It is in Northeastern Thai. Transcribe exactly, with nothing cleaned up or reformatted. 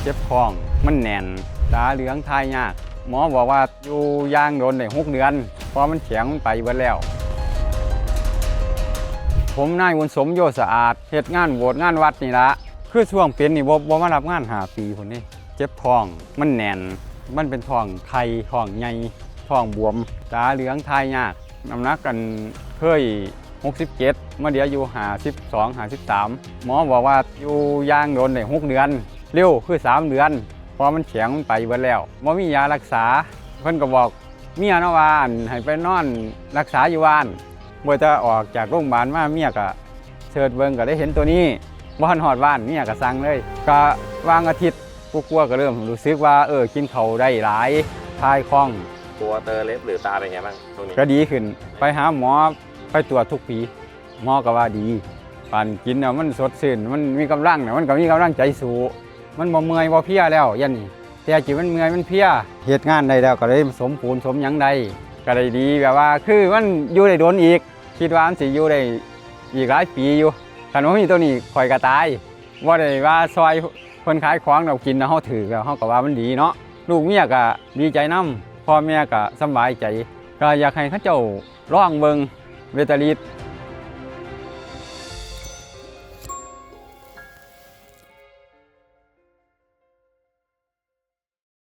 เจ็บท้อง มันแน่น ตาเหลือง ถ่ายยาก หมอบอกว่าอยู่อย่างโดนได้หกเดือน เพราะมันแข็ง มันไปเบิดแล้ว ผมนายบุญสม โยสะอาด เฮ็ดงานโบสถ์งานวัดนี่ละ คือช่วงเป็นนี่บ่ บ่มารับงานห้าปีพุ้นนี่ เจ็บท้อง มันแน่น มันเป็นท้องไข่ ท้องใหญ่ ท้องบวม ตาเหลือง ถ่ายยาก น้ำหนักกันเคยหกสิบเจ็ด มาเหลืออยู่ห้าสิบสอง ห้าสิบสาม หมอบอกว่าอยู่อย่างโดนได้หกเดือน เร็วคือสามเดือน เพราะมันแข็ง มันไปเบิดแล้ว บ่มียารักษา เพิ่นก็บอกเมียเนาะว่า อั่น ให้ไปนอนรักษาอยู่บ้าน บ่จะออกจากโรงพยาบาลมา เมียก็เสิร์ชเบิ่ง ก็ได้เห็นตัวนี้ บ่ทันฮอดบ้าน เมียก็สั่งเลย ก็วางอาทิตย์กว่าๆ ก็เริ่มรู้สึกว่า เออ กินข้าวได้หลาย ถ่ายคล่อง ตัวเตอเล็บหรือตาเป็นไงบ้างช่วงนี้ ก็ดีขึ้น ไปหาหมอ ไปตรวจทุกปี หมอก็ว่าดี ปานกินน่ะมันสดชื่น มันมีกำลังน่ะ มันก็มีกำลังใจสู้ มันบ่เมื่อยบ่เพลียแล้ว ยันนี่ แต่กี้มันเมื่อยมันเพลีย เฮ็ดงานได้แล้วก็เลยสมปูนสมหยังได้ ก็ได้ดี แบบว่า คือมันอยู่ได้โดนอีก คิดว่ามันสิอยู่ได้อีกหลายปีอยู่ คันบ่มีตัวนี้ข้อยก็ตาย บ่ได้ว่าซอยเพิ่นขายของดอก กินแล้วเฮาถืกแล้ว เฮาก็ว่ามันดีเนาะ ลูกเมียก็ดีใจนำ พ่อแม่ก็สำบายใจ ก็อยากให้เขาเจ้าลองเบิ่ง เวตาลี